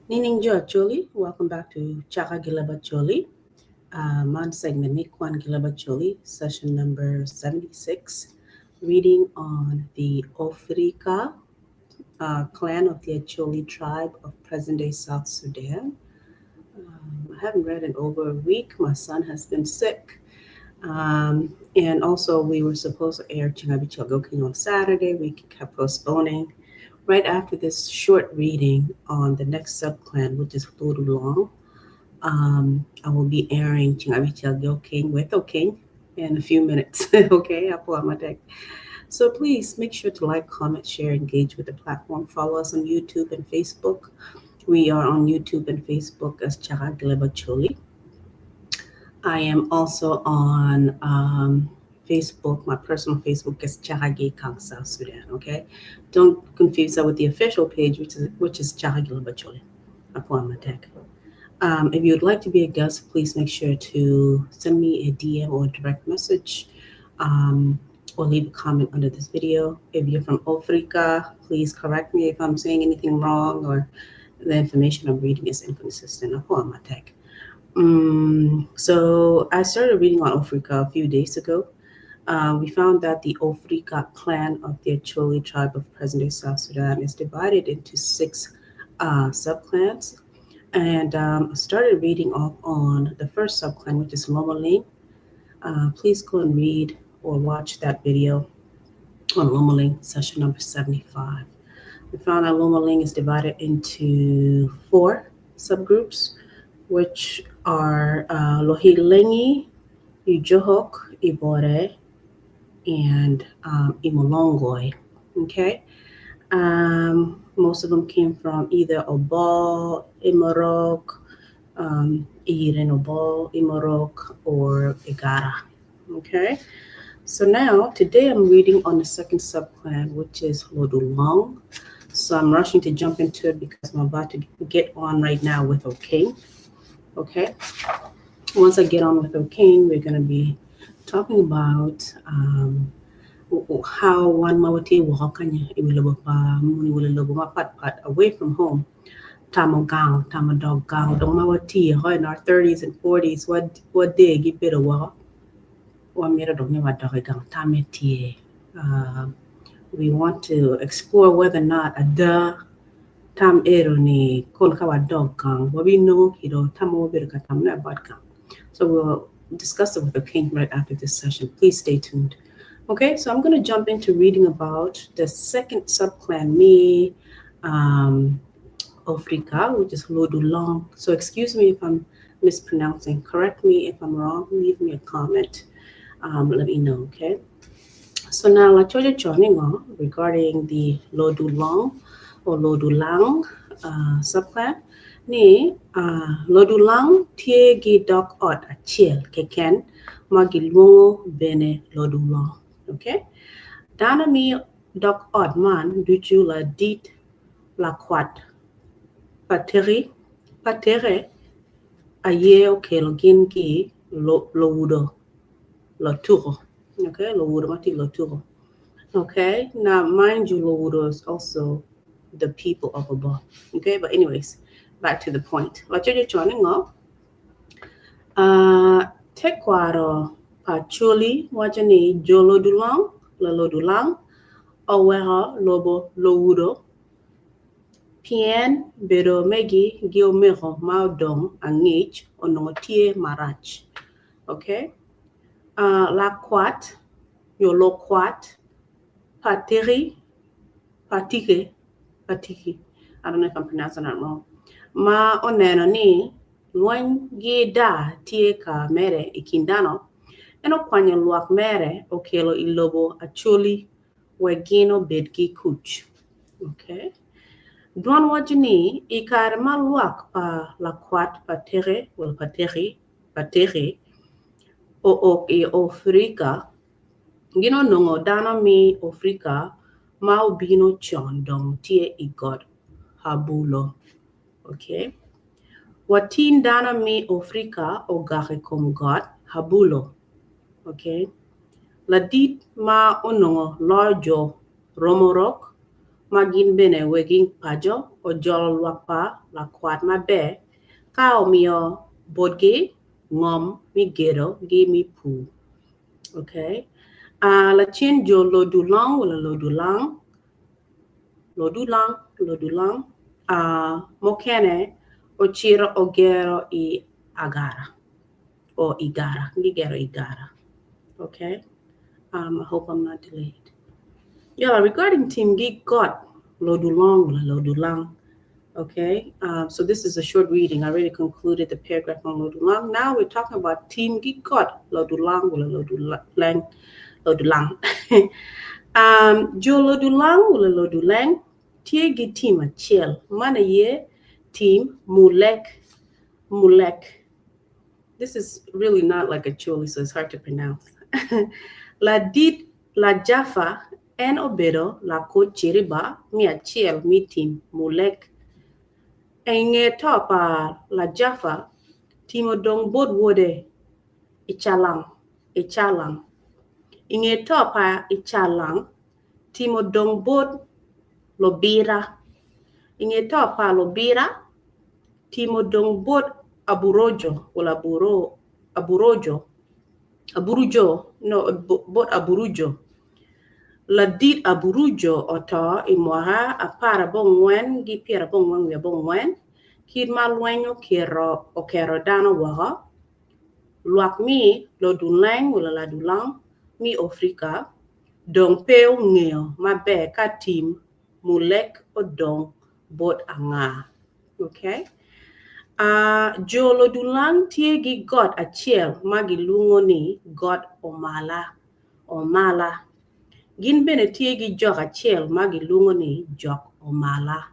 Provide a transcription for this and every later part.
Nining Jo Acholi, welcome back to Chaka Gilaba Choli. Man segment me Kwan Gilaba Choli, session number 76, reading on the Ofrika clan of the Acholi tribe of present-day South Sudan. I haven't read in over a week. My son has been sick. And also we were supposed to air Chingabi King on Saturday. We kept postponing. Right after this short reading on the next subclan, which is Lodulong, I will be airing Chingabi King with King in a few minutes. Okay, I'll pull out my deck. So please make sure to like, comment, share, engage with the platform. Follow us on YouTube and Facebook. We are on YouTube and Facebook as Chaka Gleba Choli. I am also on Facebook. My personal Facebook is Chahagi Kang South Sudan. Okay, don't confuse that with the official page, which is Chahagi Bacholi. If you'd like to be a guest, please make sure to send me a DM or a direct message, or leave a comment under this video. If you're from Africa, please correct me if I'm saying anything wrong or the information I'm reading is inconsistent. So I started reading on Africa a few days ago. We found that the Africa clan of the Acholi tribe of present-day South Sudan is divided into 6 subclans. And I started reading off on the first subclan, which is Lomaling. Please go and read or watch that video on Lomaling, session number 75. We found that Lomaling is divided into 4 subgroups, which are Lohilengi, Ijohok, Ibore, and Imolongoi. Okay, most of them came from either Obal, Imorok, Iren Obal, Imorok, or Igara. Okay, so now today I'm reading on the second subclan, which is Lodulong. So I'm rushing to jump into it because I'm about to get on right now with Okane. Okay, once I get on with Okane, we're going to be talking about how one mawati wakanya pat away from home. Tamo gang, tamo dog gang, dong mawati in our 30s and 40s, what day give it a walk? We want to explore whether or not a da tam ero ni kon kawa dog gang, what we know kiro tamo tam na bad gang. So we'll discuss it with the king right after this session. Please stay tuned. Okay, so I'm going to jump into reading about the second subclan, me, Africa, which is Lodulong. So excuse me if I'm mispronouncing. Correct me if I'm wrong. Leave me a comment. Let me know, okay? So now, la choja choningo regarding the Lodulong or Lodulang subclan, ni Lodulang tie gi dok ot achiel keken ma giluongo bene Lodulong. Okay? Dano mi dok ot man ducu la dit la kwat patere aye okelo gin gi lowudo loturo. Okay, lowudo mati loturo. Okay, now mind you, lowudo is also the people of Obo. Okay, but anyways, back to the point. Tekwaro pachuli wajani jolodulang lolodulang owero lobo lowudo pien bedo megi giomero maudong angich onongotie marach. Okay, la kwat yolokwat pateri patike patiki. I don't know if I'm pronouncing that wrong. Ma oneno ni lweny gi da tie ka mere i kindano en okwanyo lwak mere okelo i lobo Acholi wek gin obed ki kuc. Okay. Dwon waco ni i kare ma lwak pa lakwat patere well pateri patere ook i Afrika gin onongo dano mi Afrika ma obino con dong tye i got Habulo. Okay. Watin dano mi Afrika ogak i kom got Habulo. Okay. Ladit ma onongo loyo jo Romorok ma gin bene wegi paco ojolo lwak pa lakwat maber ka omiyo botgi ngom me gedo gi me pur. Okay. Uh, lacen jo Lodulang wala Lodulang, Lodulang, Lodulang, uh, mukene ocito ogero i Agara or Igara, gigero Igara. Okay. I hope I'm not delayed. Yeah, regarding Team Geek Got Lodulong, Lodulang. Okay, so this is a short reading. I already concluded the paragraph on Lodulang. Now we're talking about Team Geek Got Lodulang, Lodulang, Lodulang. Jo Lodulang, Lodulang, tye gi tim acel. Man aye tim Mulek, Mulek. This is really not like Acholi, so it's hard to pronounce. Ladit La Jaffa en obedo lakut ciriba me acel me tim Mulek. I nge to pa La Jaffa, tim odong bot wode Icalang, Icalang. I nge to pa Icalang, tim odong bot Lobira. I nge to pa Lobira, tim odong bot Aburojo, wala Aburo, Aburojo, Aburujo, no, bot Aburujo. Ladit Aburujo oto i mwaka 14 gi 94 kit ma lweny oketo oketo dano woko. Lwak mi Loduleng wala Ladulang mi Afrika dong pe ongeyo maber ka tim Mulek odong bot anga. Okay. Jo Lodulang tye gi got acel ma gilwongo ni got Omala. Omala. Gin bene tye gi jok acel ma gilwongo ni jok Omala.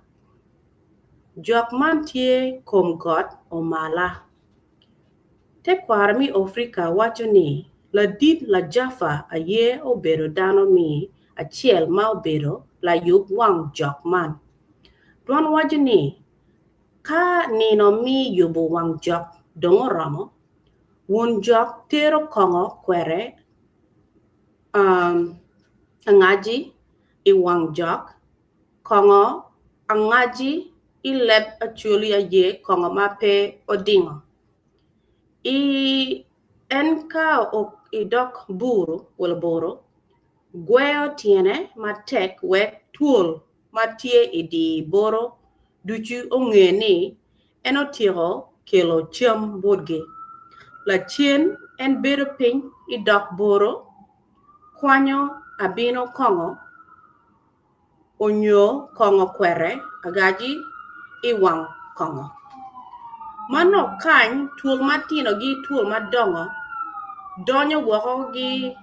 Jok man tye kom got Omala. Tekwaro me Afrika waco ni ladit La Jaffa aye obedo dano me acel ma obedo layub wang jok man. Dwan waco ni ka nino me yubo wang jok dong oromo, won jok tero kongo kwere angaji i wang jok, kongo angaji i leb Acholi aye kongo ma pe odingo. I en ka idok buru wala boro, gweyo tyene matek wek twol ma tye i di boro ducu onge ni en otyeko kelo cam botgi. Lacen en bedo piny i dok boro, kwanyo abino kongo onyo kongo kwere agaji i wang kongo. Manok kany twol matino gi twol madongo donyo woko gi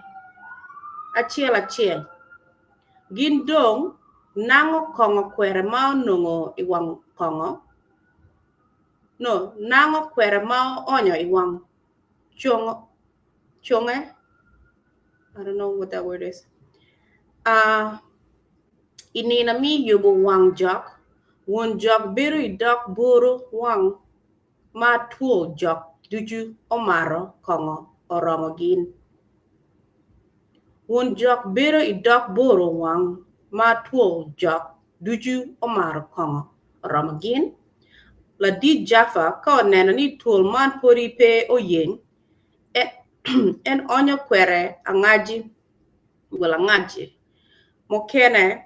acel acel. Gin dong nango kongo kwere ma onongo i wang kongo, no, nango kwere ma oonyo i wang congo, conge. I don't know what that word is. I nino me yubo wang jok, won jok bedo i dok boro wang ma two jok ducu omato kongo oromo gin. Won jok bedo i dok boro wang ma two jok ducu omato kongo oromo gin. Ladit Jaffa ka oneno ni twol man podi pe oyeng, en onyo kwere angaji, wala angaji mukene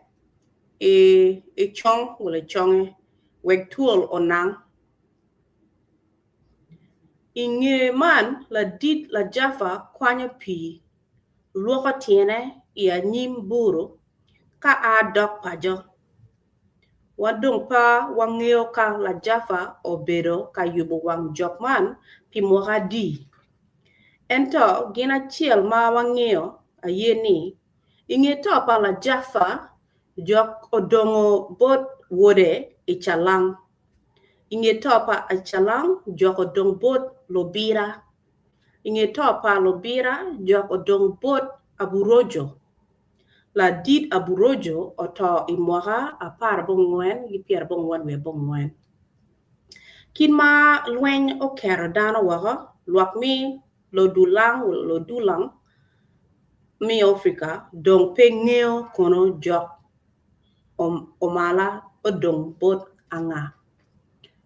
i cong wala i conge wek twol onang. I nge man, ladit Lajaffa kwanyo pii, lwoko tyene i anyim buru ka a dok paco. Wan dong pa wangeyo ka Lajaffa obedo ka yubo wang jok man pi mwaka adi. Ento gin acel ma wangeyo aye ni i nge to pa Lajaffa, jok odongo bot wode i Calang. I nge to pa Acalang, jok odong bot Lobira. I nge to pa Lobira, jok odong bot Aburojo. Ladit Aburojo oto i mwaka 14 gi 94. Kit ma lweny oketo dano woko, lwak mi Lodulang Lodulang mi Afrika dong pe ngeyo kono jok Omala odong bot anga.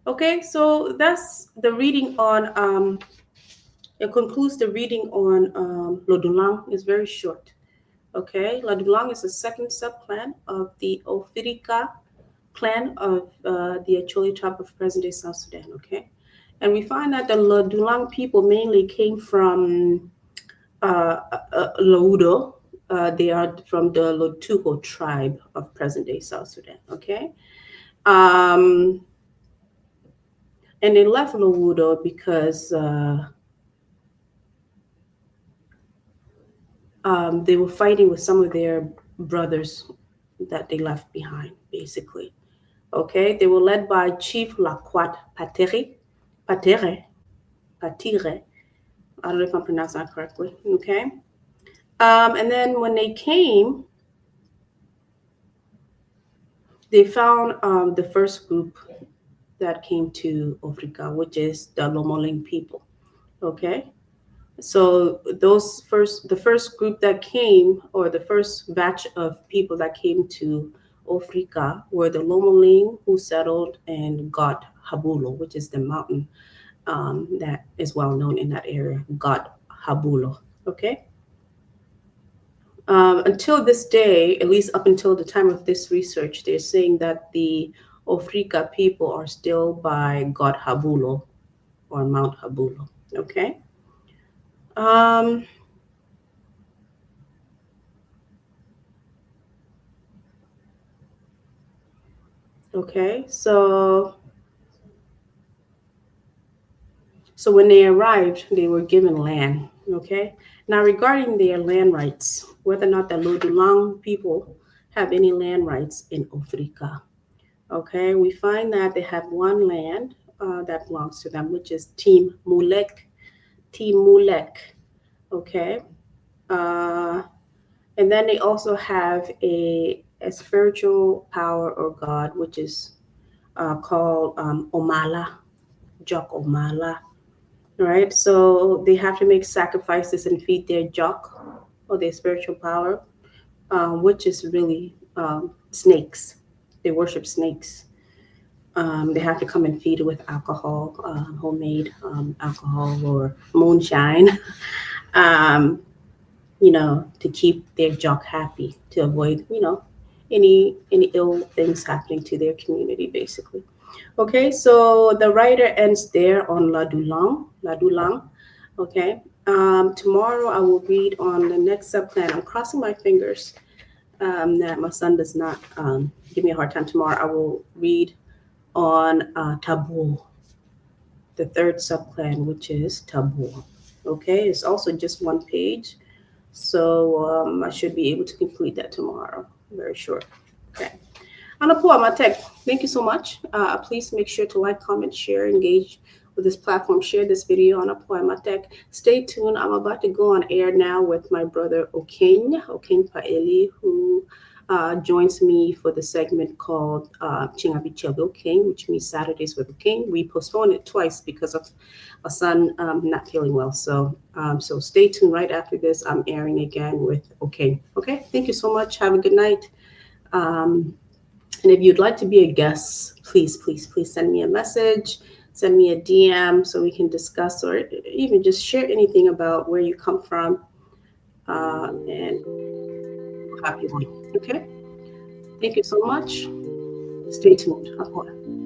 Okay, so that's the reading on, it concludes the reading on Lodulang. It's very short. Okay, Lodulang is the second subclan of the Ofirika clan of the Acholi tribe of present-day South Sudan. Okay, and we find that the Lodulang people mainly came from Laudo. They are from the Lotuko tribe of present-day South Sudan. Okay, and they left Laudo because they were fighting with some of their brothers that they left behind, basically. Okay, they were led by Chief Lakwat Patere, Patere, Patire. I don't know if I'm pronouncing that correctly. Okay. And then when they came, they found the first group that came to Africa, which is the Lomolin people. Okay. So the first group that came, or the first batch of people that came to Africa were the Lomolin who settled and got Habulo, which is the mountain that is well known in that area, got Habulo. Okay. Until this day, at least up until the time of this research, they're saying that the Africa people are still by God Habulo or Mount Habulo. Okay. Okay, so when they arrived, they were given land. Okay. Now, regarding their land rights, whether or not the Lodulang people have any land rights in Africa. Okay, we find that they have one land that belongs to them, which is Team Mulek. Team Mulek. Okay. And then they also have a spiritual power or god, which is called Omala, Jok Omala. Right? So they have to make sacrifices and feed their Jok or their spiritual power, which is really snakes. They worship snakes. They have to come and feed it with alcohol, homemade alcohol or moonshine, to keep their jock happy, to avoid, any ill things happening to their community, basically. Okay, so the writer ends there on Ladulang. Ladulang. Okay. Tomorrow I will read on the next subclan. I'm crossing my fingers that my son does not give me a hard time tomorrow. I will read on Tabu, the third subclan, which is Tabu. Okay, it's also just one page, so I should be able to complete that tomorrow. Very short. Okay. Anapua Matek, thank you so much. Please make sure to like, comment, share, engage with this platform. Share this video on Anapua Matek. Stay tuned. I'm about to go on air now with my brother Okeny Paeli, who joins me for the segment called Chingabichel Okeny, which means Saturdays with Okeny. We postponed it twice because of a son not feeling well. So stay tuned. Right after this, I'm airing again with Okeny. Okay, thank you so much. Have a good night. And if you'd like to be a guest, please, please, please send me a message, send me a DM so we can discuss or even just share anything about where you come from and we'll have you on. Okay? Thank you so much. Stay tuned. Apua.